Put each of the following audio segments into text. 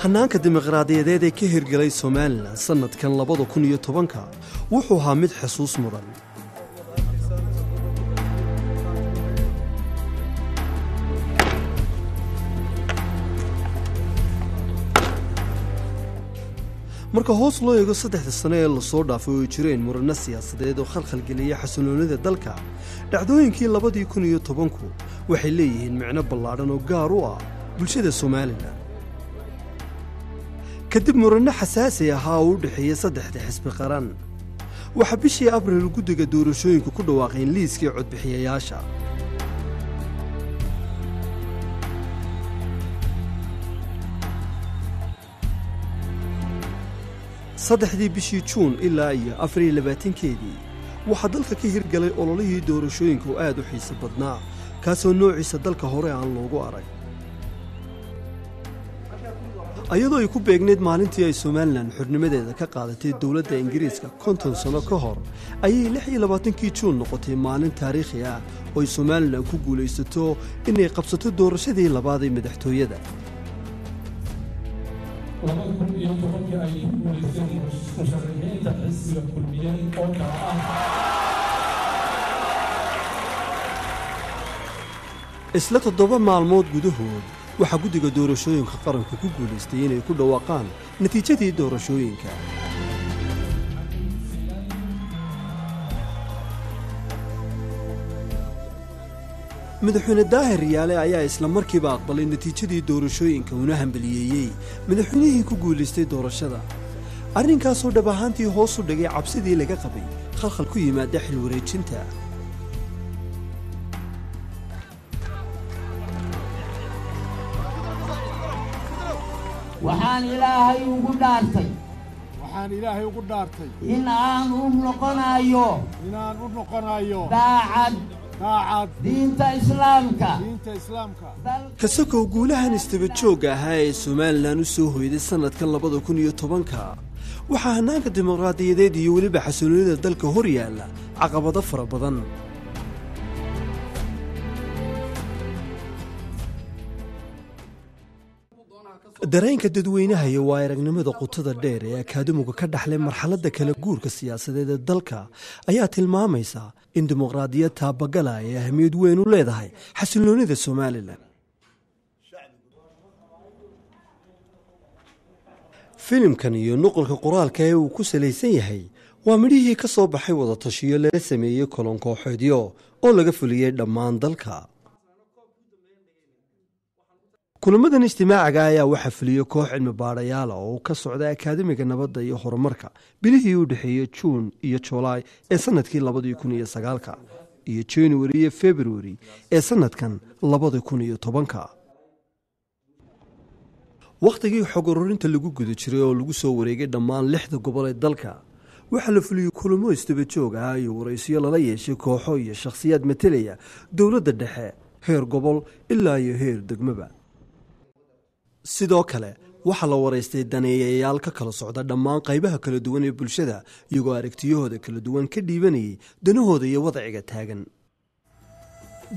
Hannaanka dimuqraadiyadeed ee ka hirgelay Somalilan sannadkan 2010-ka wuxuu ahaa mid xusuus mudan. Marka hoos loo eego saddexda sano ee lasoo dhaafay oo ay jireen muranno siyaasadeed oo khalkhalgeliyay xasiloonida dalka, dhacdooyinkii 2010-ku waxay leeyihiin micno ballaadhan oo gaar u ah bulshada Somalilan. Kadib muranno xasaasi ahaa oo u dhexeeyey saddexda xisbi qaran, waxaa bishii Abril guddiga doorashooyinku ku dhawaaqeen liiskii codbixiyayaasha. 3-dii bishii Juun ilaa iyo 24-keedii waxaa dalka ka hirgalay ololihii doorashooyinka oo aad u xiiso badnaa, kaasoo noociisa dalka hore aan loogu arag. Ayadoo ay ku beegnayd maalintii ay Somalilan xornimadeeda ka qaadatay dowladda Ingiriiska 50 sano ka hor, ayay 26-kii Juun noqotay maalin taariikhi ah oo ay Somalilan ku guulaysato inay qabsato doorashadii labaad ee madaxtooyada. 2010-kii ay ku guulaysteen musharaxiinta xisbiga Kulmiye oo kala ah. Isla 7 maalmood gudahood waxaa guddiga doorashooyinka qaranku ku guulaystay inay ku dhawaaqaan natiijadii doorashooyinka. Madaxweyne Daahir Riyaale ayaa isla markiiba aqbalay natiijadii doorashooyinka, una hambaliyeeyey madaxweynihii ku guulaystay doorashada, arrinkaasoo dhab ahaantii hoos u dhigay cabsidii laga qabay khalkhal ku yimaada xil wareejinta. Waxaan Ilaahay ugu dhaartay, waxaan Ilaahay ugu dhaartay, in aan u noqonayo, inaan u noqonayo daacad, daacad diinta Islaamka, diinta Islaamka. Kasakow guulahan istaba joogga ahaa ee Somalilan u soo hoyday sannadkan 2010-ka, waxaa hannaanka dimuqraadiyadeed iyo weliba xasiloonida dalka hor yaalla caqabado fara badan. Dareenka dadweynaha iyo waa aragnimada qutada dheer ee akaademigu ka dhaxlay marxaladda kala guurka siyaasadeed ee dalka ayaa tilmaamaysa in dimuqraadiyad taabagala ay ahmiyad weyn u leedahay xasiloonida Somalilan. Filimkan iyo nuqulka qoraalka ee uu ku salaysan yahay waa midhihii ka soo baxay wadatashiyo lala sameeyey kolon kooxeedyo oo laga fuliyey dhammaan dalka. Kulamadan ijtimaaciga ayaa waxaa fuliyey koox cilmi baadhayaala oo ka socda Akaademiga Nabadda iyo Horumarka bilihii u dhexeeyey Juun iyo Julaay ee sannadkii 2009-ka iyo Januari iyo Februari ee sannadkan 2010-ka. Wakhtigii xog ururinta lagu guda jiray oo lagu soo wareegay dhammaan lixda gobol ee dalka, waxaa la fuliyey kulamo isdaba joog ah iyo waraysiyo lala yeeshay kooxo iyo shakhsiyaad matelaya dowladda dhexe, heer gobol ilaa iyo heer degmaba. Sidoo kale waxaa la waraystay daneeyayaal ka kala socda dhammaan qaybaha kala duwan ee bulshada, iyagoo aragtiyahooda kala duwan ka dhiibanayay danahooda iyo wadciga taagan.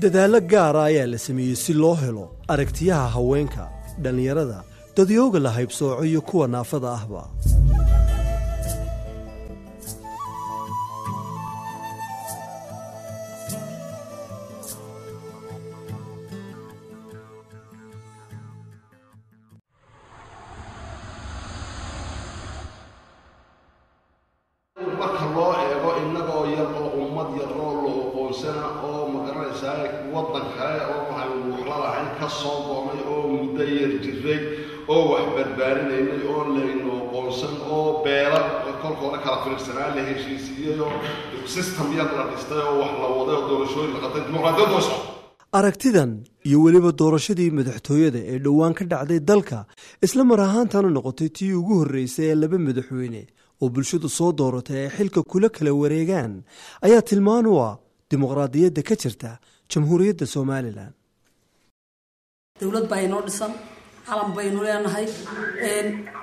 Dadaallo gaara ayaa la sameeyey si loo helo aragtiyaha haweenka, dhallinyarada, dadyooga la haybsooco iyo kuwa naafada ahba. Marka loo eego innagoo yar oo ummad yar oo la oqoonsana oo magaranaysaa waddan kale oo waxaynu waxla lahayn ka soo go'nay oo muddo yar jiray oo wax barbaarinay oo laynu oqoonsan oo beela kolka hore kala fiirsanaa la heshiisiiyey oo system yar la dhistay oo wax la waday oo doorashooyin la qabtay, dimuqraadiyadda oo socota. Aragtidan iyo weliba doorashadii madaxtooyada ee dhowaan ka dhacday dalka, isla mar ahaantana noqotay tii ugu horreysay ee laba madaxweyne oo bulshadu soo dooratay ay xilka kula kala wareegaan, ayaa tilmaan u ah dimuqraadiyadda ka jirta Jamhuuriyadda Somalilan. Dowlad baa inoo dhisan, calan baynu leenahay,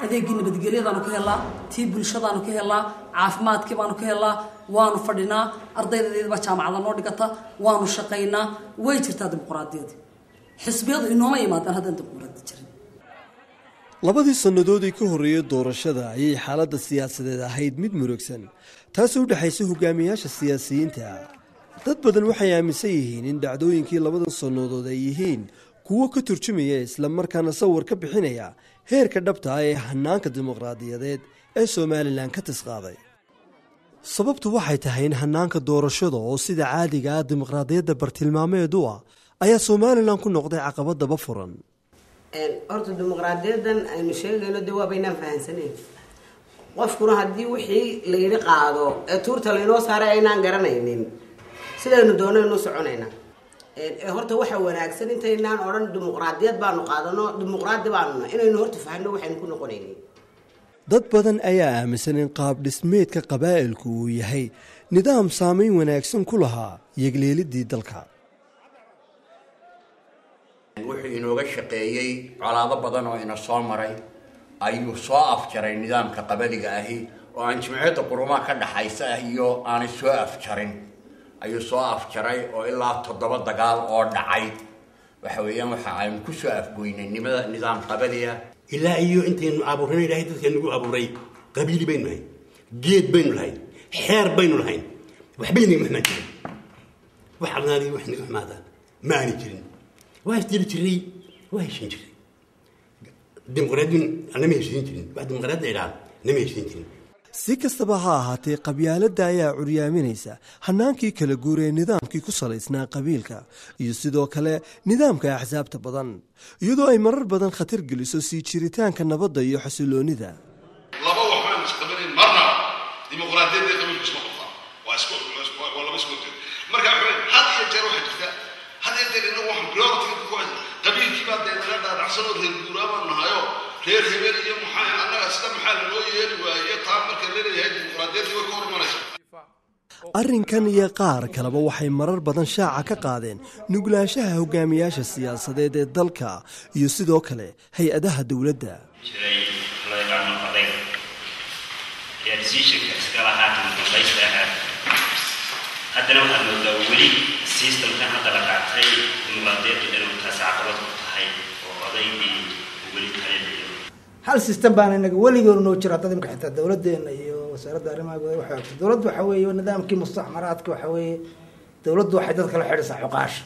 adeegii nabadgelyadaanu ka helaa, tii bulshadaanu ka helaa, caafimaadkii baanu ka helaa, waanu fadhinaa, ardaydadeed baa jaamacada noo dhigata, waanu shaqaynaa. Way jirtaa dimuqraadiyadii. Xisbiyadu inooma imaadaan haddaan dimuqraadi jirin. Labadii sannadood ee ka horreeyey doorashada ayay xaaladda siyaasadeed ahayd mid murugsan, taasoo u dhexaysa hogaamiyaasha siyaasiyiinta. Dad badan waxay aaminsan yihiin in dhacdooyinkii labadan sannadood ay yihiin kuwo ka turjumaya isla markaana sawir ka bixinaya heerka dhabta ah ee hanaanka dimuqraadiyadeed ee Somalilan ka tisqaaday. Sababtu waxay tahay in hanaanka doorashada oo sida caadiga ah dimuqraadiyadda bartilmaameed u ah ayaa Somalilan ku noqday caqabad daba furan. Horta dimuqraadiyadan aynu sheegayno dee waa baynaan fahansanayn. Qofkuna haddii wixii la yidhi qaado ee tuurta laynoo saaray aynaan garanaynin, sidaynu doonaynu soconaynaa. Horta waxa wanaagsan intaynaan odhan dimuqraadiyad baanu qaadano, dimuqraadi baanuna, inaynu horta fahno waxaynu ku noqonaynin. Dad badan ayaa aaminsan in qaab dhismeedka qabaa'ilku uu yahay nidaam saamayn wanaagsan ku lahaa yegleelidii dalka. Wuxuu inooga shaqeeyey colaado badan oo ina soo maray ayuu soo afjaray nidaamka qabaliga ahi, oo aan jimciyadda qurumaha ka dhaxaysa ah iyo aanay soo afjarin ayuu soo afjaray, oo ilaa 7 dagaal oo dhacay waxa weeyaan waxa aynu ku soo afgoynay nimada nidaam qabali ah. Ilaa iyo intaynu abuuranay, Ilaahay dadka nagu abuuray, qabiili baynu lahayn, geed baynu lahayn, xeer baynu lahayn, waxbay naga xumaan jirin. Wax adnaadii wax naga xumaada ma aanay jirin. Waa isdili jiray, waa heshiin jiray. Dimuqraadiyun nama heshiin jirin, wax dimuqraadiyad la idhaha nama heshiin jirin. Si kastaba ha ahaatee, qabyaaladda ayaa curyaaminaysa hanaankii kala guur ee nidaamkii ku salaysnaa qabiilka iyo sidoo kale nidaamka axsaabta badan, iyadoo ay marar badan khatar geliso sii jiritaanka nabadda iyo xasiloonnida. Laba wax baan isqabanayn marna: dimuqraadiyadda, qabiilku isma qabtaan, waa isku waa laba isku jeed. Marka had iyo jeer waxaa jirta, had iyo jeer innagu waxaan priority ku qabiilkii baa dee naga dhaadhacsan oo reer guuraa baan nahayo, reer hebel iyo maxaa annaga sida maxaa lanoo yeeli waaye. Taa marka laleeyahay dimuqraadiyaddii way ka hormaraysa. Arrinkan iyo qaar kaleba waxay marar badan shaaca ka qaadeen nuglaanshaha hogaamiyaasha siyaasadeed ee dalka iyo sidoo kale hay-adaha dowladda. Jiray loo yaqaano odayga ayaa decisionka iska lahaa dambaysta ahaa. Haddana waxaad moodaa weli systemkan hadda la qaatay dimuqraadiyaddu inuu taasi caqabad ku tahay oo odaygii uu weli talinayo. Hal system baana inaga weligoon noo jira. Dad imka xitaa dowladeena iyo wasaaradda arrimaha gudaha waxay ogtay dowladdu waxa weeye nidaamkii mustacmaraadka. Waxa weeye dowladdu waxay dadka la xidhisaa cuqaasha.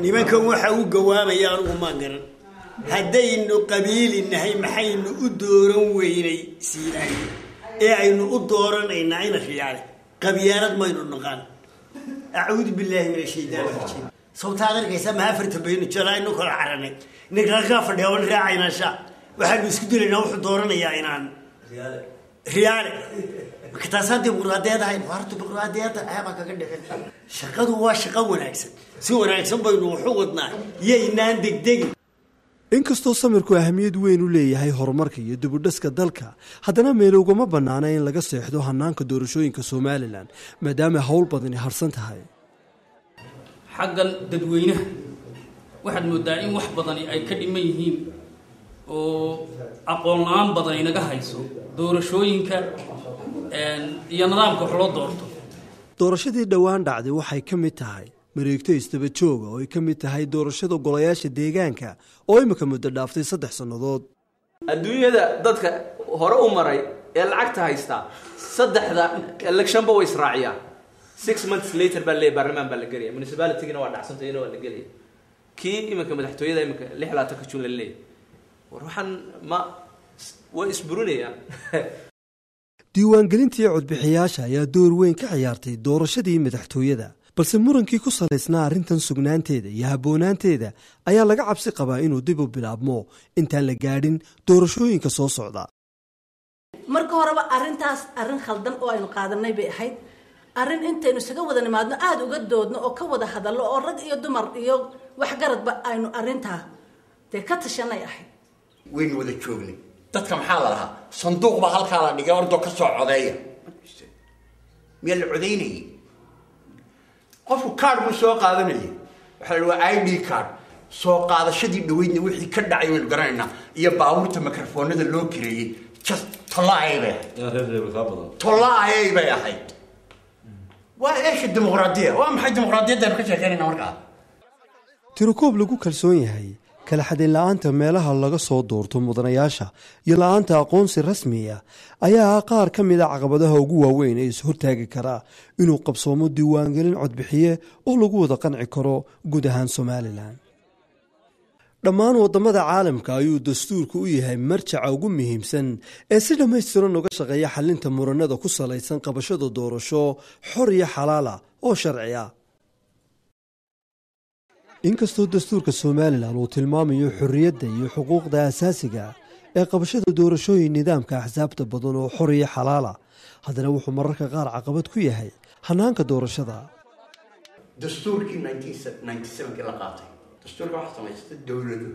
Nimankan waxa uu gawaamaya anigu maan garan. Haddaynu qabiili nahay, maxaynu u dooran weynay Siilaayo ee aynu u dooranaynaa ina Riyaale? Qabyaalad maynu naqaan. Acuudu billaahi min ashaytaan rajiim. Sababta aad arkaysaa ma afartan baynu jalaaynu kala caranay. Ninka halkaa fadhiya waan raacaynaa sha waxaanu isku dilaynaa, wuxuu dooranayaa inaan Riyaale. Marka taasaa dimuqraadiyad ahayn. Horta dimuqraadiyadda ceebaa kaga dhicin. Shaqadu waa shaqo wanaagsan, si wanaagsan baynu waxu wadnaa, yaynaan degdegin. Inkastoo samirku ahamiyad weyn u leeyahay horumarka iyo dibudhaska dalka, haddana meel ugama bannaana in laga seexdo hanaanka doorashooyinka Somalilan, maadaama howl badani harsan tahay. Xaggan dadweynaha waxaad moodaa in wax badani ay ka dhiman yihiin oo aqoon la-aan badan inaga hayso doorashooyinka iyo nidaamka wax loo doorto. Doorashadii dhowaan dhacday waxay ka mid tahay mareegto isdaba jooga oo ay ka mid tahay doorashada golayaasha deegaanka oo imika muddo dhaaftay 3 sannadood. Adduunyada dadka hore u maray ee lacagta haystaa saddexda electionba way israaciyaan. 6 months later baa leeyahy baarlamaan baa la gelaya, municipalitygina waa dhacsantayna waa la gelaya, kii iminka madaxtooyada iminka 26-ka June la leeyahy. War waxaan ma waa isburinayaan. Diiwaangelintii codbixiyaasha ayaa door weyn ka ciyaartay doorashadii madaxtooyada, balse murankii ku salaysnaa arrintan sugnaanteeda iyo habboonaanteeda ayaa laga cabsi qabaa inuu dib u bilaabmo intaan la gaadhin doorashooyinka soo socda. Marka horeba arrintaas arrin khaldan oo aynu qaadanay bay ahayd. Arrin intaynu isaga wada nimaadno, aada uga doodno oo ka wada hadallo oo rag iyo dumar iyo waxgaradba aynu arrintaa dee ka tashanay ahayd. Waynu wada joognay. Dadka maxaa la lahaa? Sanduuq baa halkaa la dhigay, ordoo ka soo codeeya. Miyaa la codaynayay? Qofku card buu soo qaadanayay, waxaa la waa ID card. Soo qaadashadii dhaweydna wixii ka dhacay waynu garanaynaa, iyo baabuurta mikrofoonada loo kireeyey. Just tollaayay bay ahayd, tollaayay bay ahayd. Waa eesha dimuqraadiya? Waa maxay dimuqraadiyadda aynu ka sheekeynayna markaa? Tirokoob lagu kalsoon yahay Kala xadayn la-aanta meelaha laga soo doorto mudanayaasha iyo la-aanta aqoonsi rasmiya ayaa ah qaar ka mid a caqabadaha ugu waaweyn ee is-hortaagi karaa inuu qabsoomo diiwaangelin codbixiye oo lagu wada qanci karo guud ahaan Somalilan. Dhammaan waddamada caalamka ayuu dastuurku u yahay marjaca ugu muhiimsan ee si dhammaystiran uga shaqeeya xalinta muranada ku salaysan qabashada doorasho xor iyo xalaala oo sharci ah. Inkastoo dastuurka Somalilan uu tilmaamayo xorriyadda iyo xuquuqda asaasiga ee qabashada doorashooyin nidaamka axsaabta badan oo xor iyo xalaala, haddana wuxuu mararka qaar caqabad ku yahay hanaanka doorashada. Dastuurkii 1997kii la qaatay, dastuurka waxaa samaysata dowlado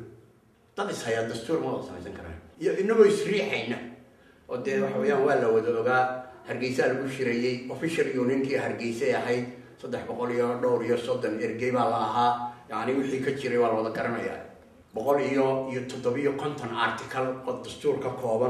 dad is hayaa, dastuur ma wada samaysan karaan. Iyo inagoo isriixayna oo dee waxa weeyaan waa la wada ogaa, Hargeysaa lagu shirayey, official unionkii Hargeysay ahayd, 300 iyo dhowr iyo 30 ergey baa la ahaa. Yacni wixii ka jiray waa la wada garanayaa, 157 article oo dastuur ka kooban.